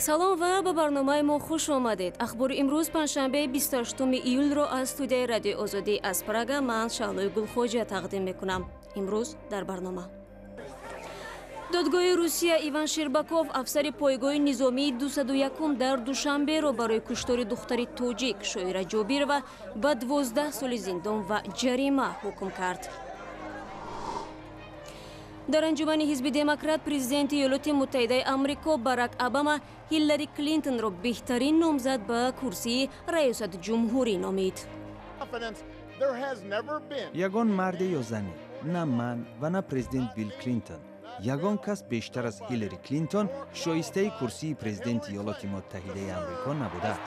Салом ва ба барномаи мо хуш омадед. Ахбори имрӯз панҷшанбе 28 июлро аз студияи Радиои Озодӣ аз Прага ман Шаҳлои Гулхоҷа тақдим мекунам. Имрӯз дар барнома. Додгоҳи Русия Иван Шербаков, афсари пойгоҳи низомии 201 дар Душанберо барои куштори духтари тоҷик Шоира Ҷобирова ба 12 соли зиндон ва ҷарима ҳукм кард. Дар анҷумани ҳизби Демократ президенти Иёлоти Муттаҳидаи Амрико Барак Обама Ҳиллари Клинтонро беҳтарин номзад ба курсии раёсати ҷумҳурӣ номид. Ягон марде ё зане, на ман ва на президент Билл Клинтон, ягон кас бештар аз Ҳиллари Клинтон шоистаи курсии президенти Иёлоти Муттаҳидаи Амрико набудааст.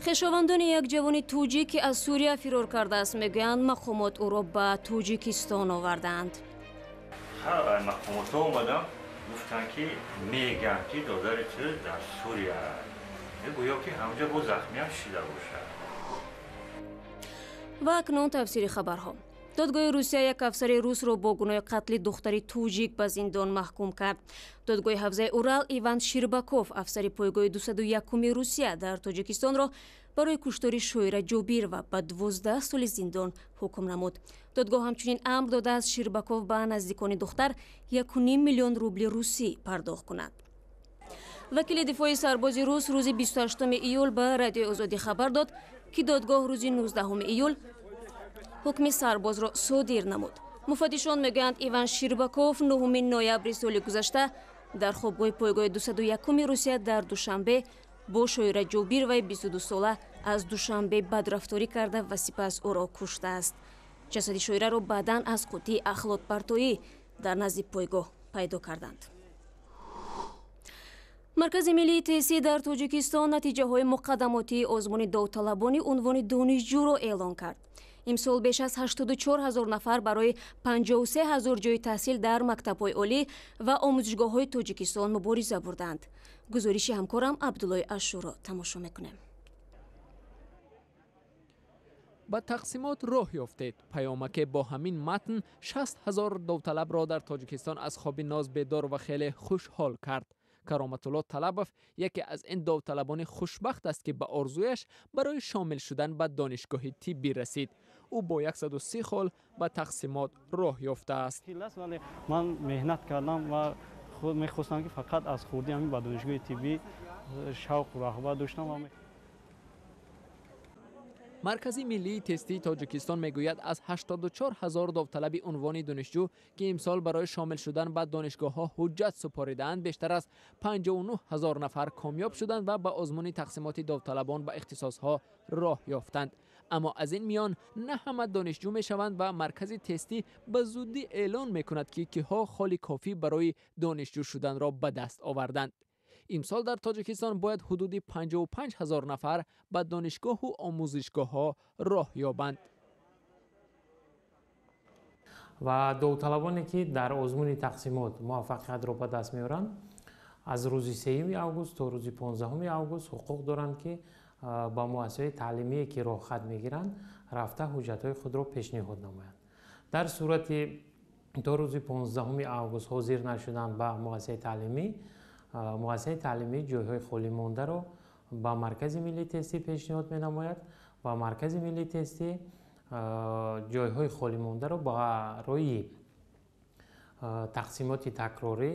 Хешовандони як ҷавони тоҷик, ки аз Сурия фирор кардааст, мегӯянд, мақомот ӯро ба Тоҷикистон овардаанд. Мақомотҳо омадам, гуфтанд, ки мегӯянд, ки додари ту дар Сурия, гӯё ки ҳамҷа бо захмиам шида бошад. Ва акнун тафсири хабарҳо. Додгоҳи Русия як афсари русро бо гуноҳи қатли духтари тоҷик ба зиндон маҳкум кард. Додгоҳи ҳавзаи Урал Иван Ширбаков, афсари пойгоҳи 201 Русия дар Тоҷикистонро барои куштори Шоира Ҷобирова ба 12 соли зиндон ҳукм намуд. Додгоҳ ҳамчунин амр додааст, Ширбаков ба наздикони духтар 1,5 миллион рубли русӣ пардохт кунад. Вакили дифои сарбози рус рӯзи 28 июл ба Радиои Озодӣ хабар дод, ки додгоҳ рӯзи 19 июл ҳукми сарбозро содир намуд. Муфаттишон мегӯянд, Иван Ширбаков 9 ноябри соли гузашта дар хобгоҳи пойгоҳи 201 Русия дар Душанбе бо Шоира Ҷобироваи 22сола аз Душанбе бадрафторӣ карда ва сипас ӯро куштааст. Ҷасади Шоираро баъдан аз қуттии ахлотпартоӣ дар назди пойгоҳ пайдо карданд. Маркази миллии тестӣ дар Тоҷикистон натиҷаҳои муқаддамотии озмуни довталабони унвони донишҷӯро эълон кард. Имсол беш аз 84 ҳазор нафар барои 53 ҳазор ҷои таҳсил дар мактабҳои олӣ ва омӯзишгоҳҳои Тоҷикистон мубориза бурданд. Гузориши ҳамкорам Абдуллои Ашшурро тамошо мекунем. Ба тақсимот роҳ ёфтед. Паёмаке бо ҳамин матн 60 ҳазор довталабро дар Тоҷикистон аз хоби ноз бедор ва хеле хушҳол кард. Кароматулло Талабов яке аз ин довталабони хушбахт аст, ки ба орзуяш барои шомил шудан ба донишгоҳи тиббӣ расид. Ӯ бо 130 хол ба тақсимот роҳ ёфтааст. Вале ман меҳнат кардам ва худ мехостам, ки фақат аз хурдӣ ҳамин ба донишгоҳи тиббӣ шавқу рағбат доштам. Маркази миллии тестии Тоҷикистон мегӯяд, аз 84 ҳазор довталаби унвони донишҷӯ, ки имсол барои шомил шудан ба донишгоҳҳо ҳуҷҷат супоридаанд, бештар аз 59 ҳазор нафар комёб шуданд ва ба озмуни тақсимоти довталабон ба ихтисосҳо роҳ ёфтанд. Аммо аз ин миён на ҳама донишҷӯ мешаванд ва маркази тестӣ ба зудӣ эълон мекунад, ки киҳо холи кофӣ барои донишҷӯ шуданро ба даст оварданд. Имсол дар Тоҷикистон бояд ҳудуди 55 ҳазор нафар ба донишгоҳу омӯзишгоҳҳо роҳ ёбанд. Ва довталабоне, ки дар озмуни тақсимот муваффақиятро ба даст меоранд, аз рӯзи 3 август то рӯзи 15 август ҳуқуқ доранд, ки ба муассисаҳои таълимие, ки роҳхат мегиранд, рафта ҳуҷҷатҳои худро пешниҳод намоянд. Дар сурати то рӯзи 15 август ҳозир нашудан ба муассисаи таълимӣ, муассисаи таълимӣ ҷойҳои холӣ мондаро ба Маркази миллии тестӣ пешниҳод менамояд ва Маркази миллии тестӣ ҷойҳои холӣ мондаро барои тақсимоти такрорӣ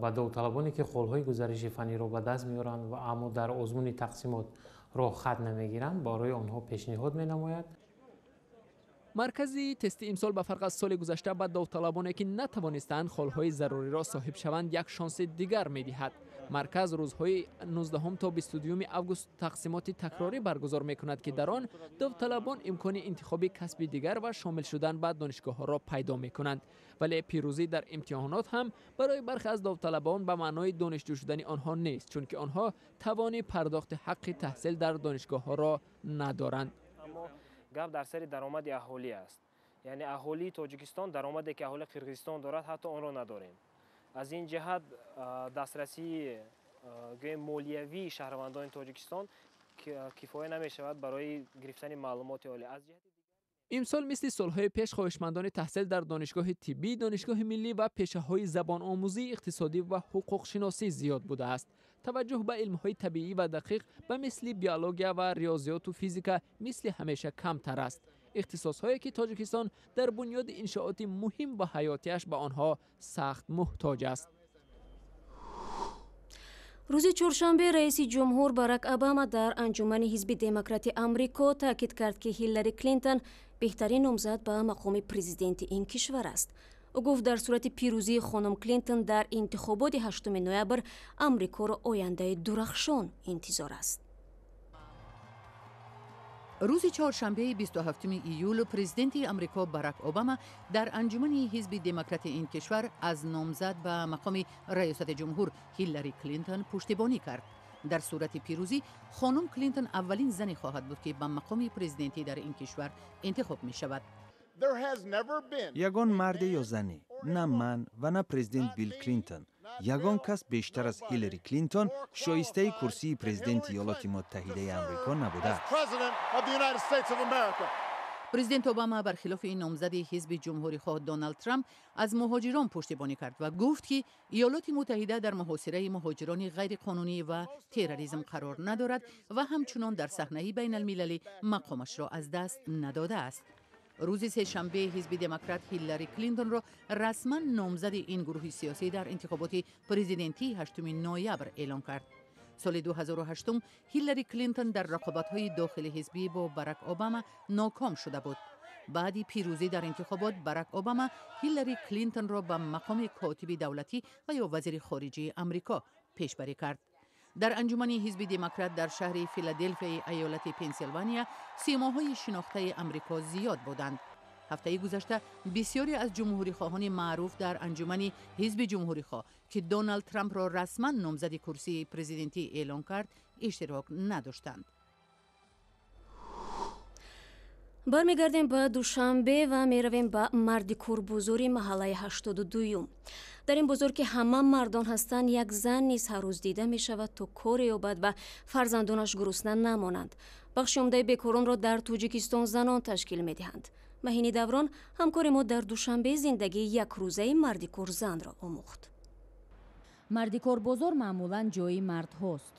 ба довталабоне, ки холҳои гузариши фанниро ба даст меоранд ва аммо дар озмуни тақсимот роҳхат намегиранд, барои онҳо пешниҳод менамояд. Маркази тести имсол ба фарқ аз соли гузашта ба довталабоне, ки натавонистанд холҳои заруриро соҳиб шаванд, як шонси дигар медиҳад. Марказ рӯзҳои 19 то 22 август тақсимоти такрорӣ баргузор мекунад, ки дар он довталабон имкони интихоби касби дигар ва шомил шудан ба донишгоҳҳоро пайдо мекунанд. Вале пирӯзӣ дар имтиҳонот ҳам барои бархе аз довталабон ба маънои донишҷӯ шудани онҳо нест, чунки онҳо тавони пардохти ҳаққи таҳсил дар донишгоҳҳоро надоранд. Гап дар сари даромади аҳолӣ аст. Яъне аҳолии Тоҷикистон даромаде, ки аҳолии Қирғизистон дорад, ҳатто онро надорем. Аз ин ҷиҳат дастрасии гӯем молиявии шаҳрвандони Тоҷикистон кифоя намешавад барои гирифтани маълумоти олӣ. Аз ҷиҳати Имсол мисли солҳои пеш хоҳишмандони таҳсил дар донишгоҳи тиббӣ, донишгоҳи миллӣ ва пешаҳои забономӯзӣ, иқтисодӣ ва ҳуқуқшиносӣ зиёд будааст. Таваҷҷӯҳ ба илмҳои табиӣ ва дақиқ ба мисли биология ва риёзиёту физика мисли ҳамеша камтар аст. Ихтисосҳое ки Тоҷикистон дар бунёди иншооти муҳим ва ҳаётиаш ба онҳо сахт муҳтоҷ аст. Рӯзи чоршанбе раиси ҷумҳур Барак Обама дар анҷумани ҳизби демократи Амрико таъкид кард, ки Ҳиллари Клинтон беҳтарин номзад ба мақоми президенти ин кишвар аст. Ӯ гуфт, дар сурати пирӯзии хонум Клинтон дар интихоботи 8 ноябр Амрикоро ояндаи дурахшон интизор аст. Рӯзи чоршанбеи 27 июл президенти Амрико Барак Обама дар анҷумани ҳизби демократи ин кишвар аз номзад ба мақоми раёсати ҷумҳур Ҳиллари Клинтон пуштибонӣ кард. Дар сурати пирӯзӣ хонум Клинтон аввалин зане хоҳад буд, ки ба мақоми президентӣ дар ин кишвар интихоб мешавад. Ягон марде ё зане, на ман ва на президент Билл Клинтон, ягон кас бештар аз Ҳиллари Клинтон шоистаи курсии президенти Иёлоти Муттаҳидаи Амрико набудааст. Президент Обама бархилофи номзади ҳизби ҷумҳурихоҳ Доналд Трамп аз муҳоҷирон пуштибонӣ кард ва гуфт, ки Иёлоти Муттаҳида дар муҳосираи муҳоҷирони ғайриқонунӣ ва терроризм қарор надорад ва ҳамчунон дар саҳнаи байналмилалӣ мақомашро аз даст надодааст. Рӯзи сешанбе ҳизби демократ Ҳиллари Клинтонро расман номзади ин гурӯҳи сиёсӣ дар интихоботи президентии 8 ноябр эълон кард. Соли 2008 Ҳиллари Клинтон дар рақобатҳои дохили ҳизбӣ бо Барак Обама ноком шуда буд. Баъди пирӯзӣ дар интихобот Барак Обама Ҳиллари Клинтонро ба мақоми котиби давлатӣ ва ё вазири хориҷии Амрико пешбарӣ кард. Дар анҷумани ҳизби демократ дар шаҳри Филаделфияи айолати Пенсилвания симоҳои шинохтаи Амрико зиёд буданд. Ҳафтаи гузашта бисёре аз ҷумҳурихоҳони маъруф дар анҷумани ҳизби ҷумҳурихоҳ, ки Доналд Трампро расман номзади курсии президентӣ эълон кард, иштирок надоштанд. Бармегардем ба Душанбе ва меравем ба мардикорбозори маҳаллаи 82-юм. Дар ин бозор, ки ҳама мардон ҳастанд, як зан низ ҳар рӯз дида мешавад, то коре ёбад ва фарзандонаш гурусна намонанд. Бахши умдаи бекоронро дар Тоҷикистон занон ташкил медиҳанд. Маҳини Даврон, ҳамкори мо дар Душанбе, зиндагии якрӯзаи мардикорзанро омӯхт. Мардикорбозор маъмулан ҷои мардҳост.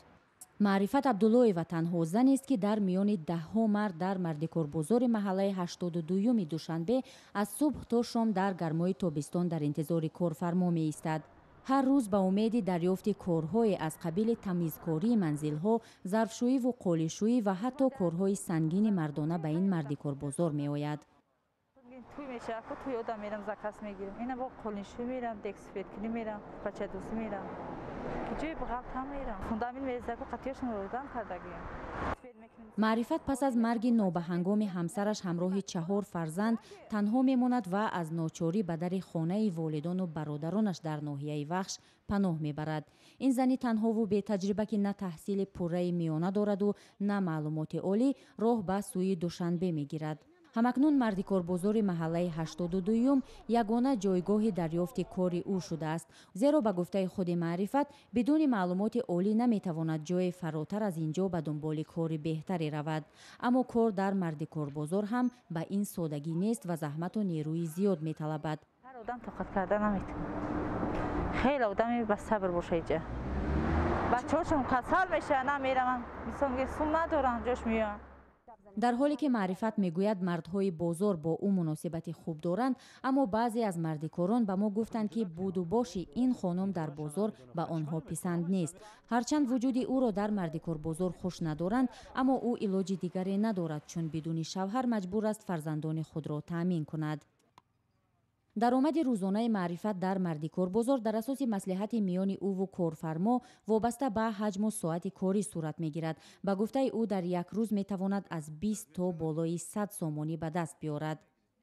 Маърифат Абдуллоева танҳо занест, ки дар миёни даҳҳо мард дар мардикорбозори маҳаллаи 82-юми Душанбе аз субҳ то шом дар гармои тобистон дар интизори корфармо меистад. Ҳар рӯз ба умеди дарёфти корҳое аз қабили тамизкории манзилҳо, зарфшӯиву қолишӯӣ ва ҳатто корҳои сангини мардона ба ин мардикорбозор меояд. Туй мешавад, туй одам мерам, заказ мегирам. Ина бо қолиншӯӣ мерам, дексфеткунӣ мерам, бачадӯзӣ мерам. Ҷои бағалтам мерам. Фундамент мерезаку қатиёшон родан кардагиям. Маърифат пас аз марги нобаҳангоми ҳамсараш ҳамроҳи 4 фарзанд танҳо мемонад ва аз ночорӣ ба дари хонаи волидону бародаронаш дар ноҳияи Вахш паноҳ мебарад. Ин зани танҳову бетаҷриба, ки на таҳсили пурраи миёна дораду на маълумоти олӣ, роҳ ба сӯи Душанбе мегирад. Ҳамакнун мардикорбозори маҳаллаи 82-юм ягона ҷойгоҳи дарёфти кори ӯ шудааст, зеро ба гуфтаи худи Маърифат бидуни маълумоти олӣ наметавонад ҷое фаротар аз ин ҷо ба дунболи кори беҳтаре равад. Аммо кор дар мардикорбозор ҳам ба ин содагӣ нест ва заҳмату нерӯи зиёд металабад. Ҳар одам тоқат карда наметавонад. Хеле одаме ба сабр боша иҷа. Бачаҳошон касал мешаванд, намераванд. Мисол мегӯяд, сум надорам, ҷош меоянд. Дар ҳоле ки Маърифат мегӯяд, мардҳои бозор бо ӯ муносибати хуб доранд, аммо баъзе аз мардикорон ба мо гуфтанд, ки будубоши ин хонум дар бозор ба онҳо писанд нест. Ҳарчанд вуҷуди ӯро дар мардикорбозор хуш надоранд, аммо ӯ илоҷи дигаре надорад, чун бидуни шавҳар маҷбур аст фарзандони худро таъмин кунад. Даромади рӯзонаи Маърифат дар мардикорбозор дар асоси маслиҳати миёни ӯву корфармо вобаста ба ҳаҷму соати корӣ сурат мегирад. Ба гуфтаи ӯ, дар як рӯз метавонад аз 20 то болои 100 сомонӣ ба даст биёрад.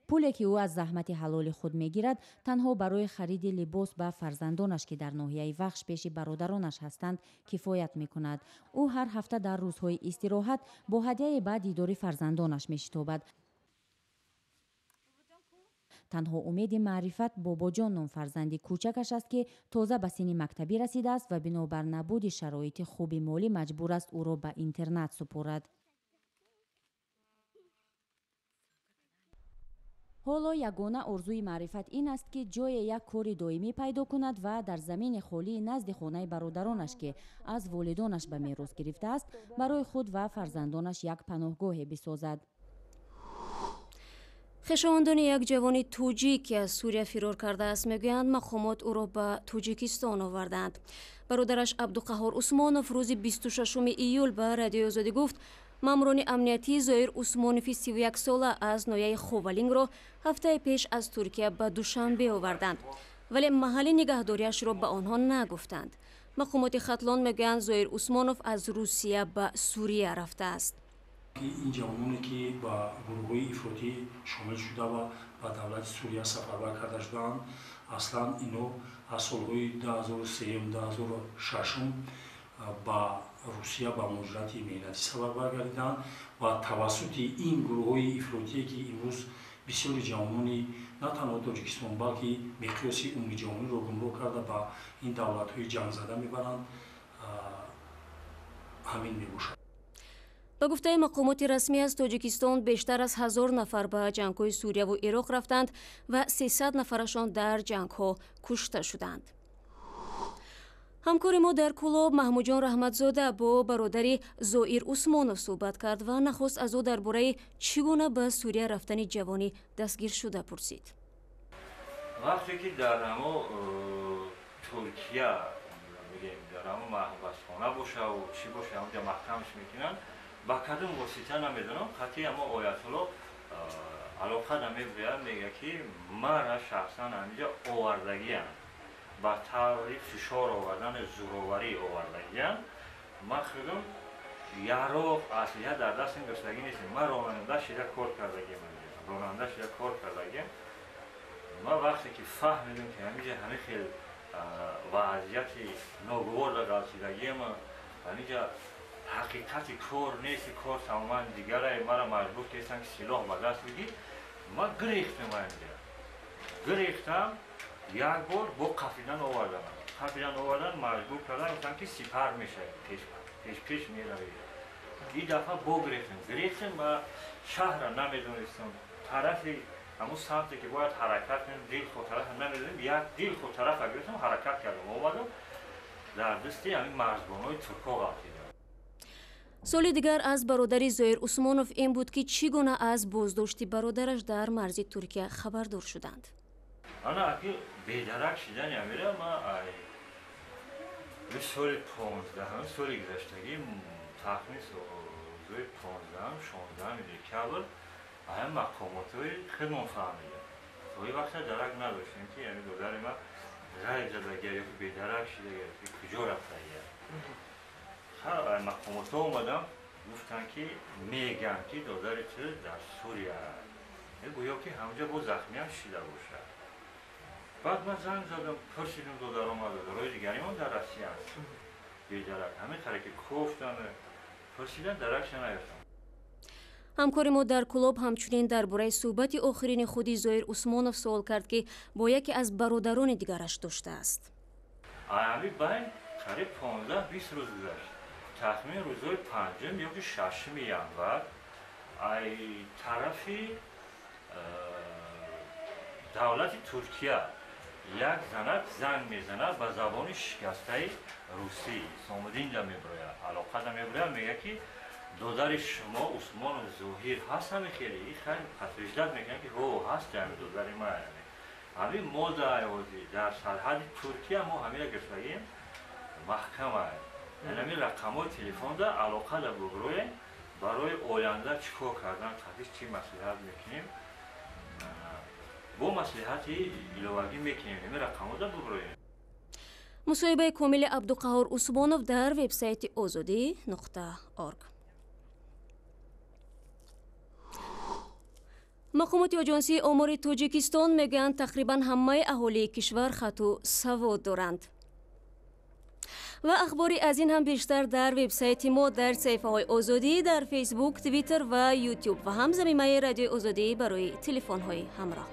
Пуле ки ӯ аз заҳмати ҳалоли худ мегирад, танҳо барои хариди либос ба фарзандонаш, ки дар ноҳияи Вахш пеши бародаронаш ҳастанд, кифоят мекунад. Ӯ ҳар ҳафта дар рӯзҳои истироҳат бо ҳадияе ба дидори фарзандонаш мешитобад. Танҳо умеди Маърифат Бобоҷон ном фарзанди кӯчакаш аст, ки тоза ба синни мактабӣ расидааст ва бинобар набуди шароити хуби молӣ маҷбур аст ӯро ба интернат супорад. Ҳоло ягона орзуи Маърифат ин аст, ки ҷое як кори доимӣ пайдо кунад ва дар замини холии назди хонаи бародаронаш, ки аз волидонаш ба мерос гирифтааст, барои худ ва фарзандонаш як паноҳгоҳе бисозад. Хешовандони як ҷавони тоҷик, ки аз Сурия фирор кардааст, мегӯянд, мақомот ӯро ба Тоҷикистон овардаанд. Бародараш Абдуқаҳҳор Усмонов рӯзи 26 июл ба Радиои Озодӣ гуфт, маъмурони амниятӣ Зоир Усмонови 31-сола аз ноҳияи Ховалингро ҳафтаи пеш аз Туркия ба Душанбе оварданд, вале маҳалли нигаҳдориашро ба онҳо нагуфтанд. Мақомоти Хатлон мегӯянд, Зоир Усмонов аз Русия ба Сурия рафтааст. Ин ҷавононе, ки ба гурӯҳҳои ифротӣ шомил шуда ва ба давлати Сурия сафарбар карда шудаанд, аслан ино аз солҳои 2003, 2006 ба Русия ба муҳоҷирати меҳнатӣ сафарбар гардиданд ва тавассути ин гурӯҳҳои ифротие, ки имрӯз бисёри ҷавонони на танҳо Тоҷикистон, балки миқёси умумиҷаҳониро гумроҳ карда ба ин давлатҳои ҷангзада мебаранд, ҳамин мебошад. Ба гуфтаи мақомоти расмӣ, аз Тоҷикистон бештар аз 1000 нафар ба ҷангҳои Сурияву Ироқ рафтанд ва 300 нафарашон дар ҷангҳо кушта шуданд. Ҳамкори мо дар Кӯлоб Маҳмудҷон Раҳматзода бо бародари Зоир Усмонов суҳбат кард ва нахуст аз ӯ дар бораи чӣ гуна ба Сурия рафтани ҷавони дастгиршуда пурсид. Вақте ки дар ҳамо Туркия, мегӯем, дар ҳамо маҳбасхона бошаву чӣ боша, ҳамҷа маҳкамш мекунанд, ба кадом восита намедонам, қатъи ҳамо оятулло алоқа намегӯяд, мегӯяд, ки мара шахсан ҳаминҷа овардагиам, ба таври фишор овардан, зӯроварӣ овардагиам. Ман худам яроқ, аслиҳа дар дастам гирифтагӣ нестем, ман ронанда шида кор кардагиам, ронанда шида кор кардагиам. Ман вақте ки фаҳмидам, ки ҳаминҷа ҳамин хел вазъияти ногувор ғалтидагиам, ҳаминҷа ҳақиқати кор нест, кор тамоман дигарае, мара маҷбур карданд, ки силоҳ ба даст бигир, ман гирехтам, ҳаминҷа гирехтам. Як бор бо қафидан овардан, қафидан овардан, маҷбур кардан, гуфтанд, ки сипар мешавӣ, пеш пеш меравӣ. Ин дафъа бо гирехтем, гирехтем ва шаҳрра намедонистам, тарафи ҳамун самте ки бояд ҳаракат кунем, дилхоҳ тарафа намедонем, як дилхоҳ тарафа гирифтам, ҳаракат кардам, омадам, дар дасти ҳамин марзбонҳои туркҳо ғалтидам. Суоли дигар аз бародари Зоир Усмонов ин буд, ки чӣ гуна аз боздошти бародараш дар марзи Туркия хабардор шуданд. Ана аки бедарак шидани амира ма ай соли 15-ҳам, соли гузаштагӣ, тахмин рӯзои 15-ҳам, 16-ҳами декабр ая мақомотҳои худмон фаҳмидам. То ин вақта дарак надоштем, ки ами додари ма ғайб задагия ёки бедарак шидагия, ки куҷо рафтагия. Мақомотҳо омадам, гуфтанд, ки мегӯянд, ки додари ту дар Сурия, гӯё ки ҳамҷа бо захмиам шида бошад. Баъд ман занг задам, пурсидам додарома, додарои дигаримон дар Россия аст, бедарак ҳамин таре ки кофтан, пурсидан, даракша наёфтам. Ҳамкори мо дар Кӯлоб ҳамчунин дар бораи суҳбати охирини худи Зоир Усмонов суол кард, ки бо яке аз бародарони дигараш доштааст. Ҳамин байн қариб 15-20 рӯз гузашт. Тахмин рӯзҳои 5-ум ёки 6-уми январ ай тарафи давлати Туркия як занак занг мезанад ба забони шикастаи русӣ, Сомудинда мебирояд, алоқада мебирояд, мегӯяд, ки додари шумо Усмонов Зоҳир ҳаст? Ҳами хеле и хайр подтверждать мекунад, ки ҳо, ҳаст, ҳами додари ма, ҳамин мо дар сарҳади Туркия мо ҳамира гирифтагием, маҳкама, ҳамин рақамҳои телефонда алоқада бубироем, барои оянда чӣ кор кардан, қатиш чӣ маслиҳат мекунем, бо маслиҳати иловагӣ мекунем, ҳамин рақамҳода бубироем. Мусоҳибаи комили Абдуқаҳҳор Усмонов дар вебсайти озодӣ.орг. Мақомоти Оҷонсии омори Тоҷикистон мегӯянд, тақрибан ҳамаи аҳолии кишвар хату савод доранд. Ва ахбори аз ин ҳам бештар дар вебсайти мо, дар саҳифаҳои Озодӣ дар Фейсбук, Твиттер ва Ютуб ва ҳам замимаи Радиои Озодӣ барои телефонҳои ҳамроҳ.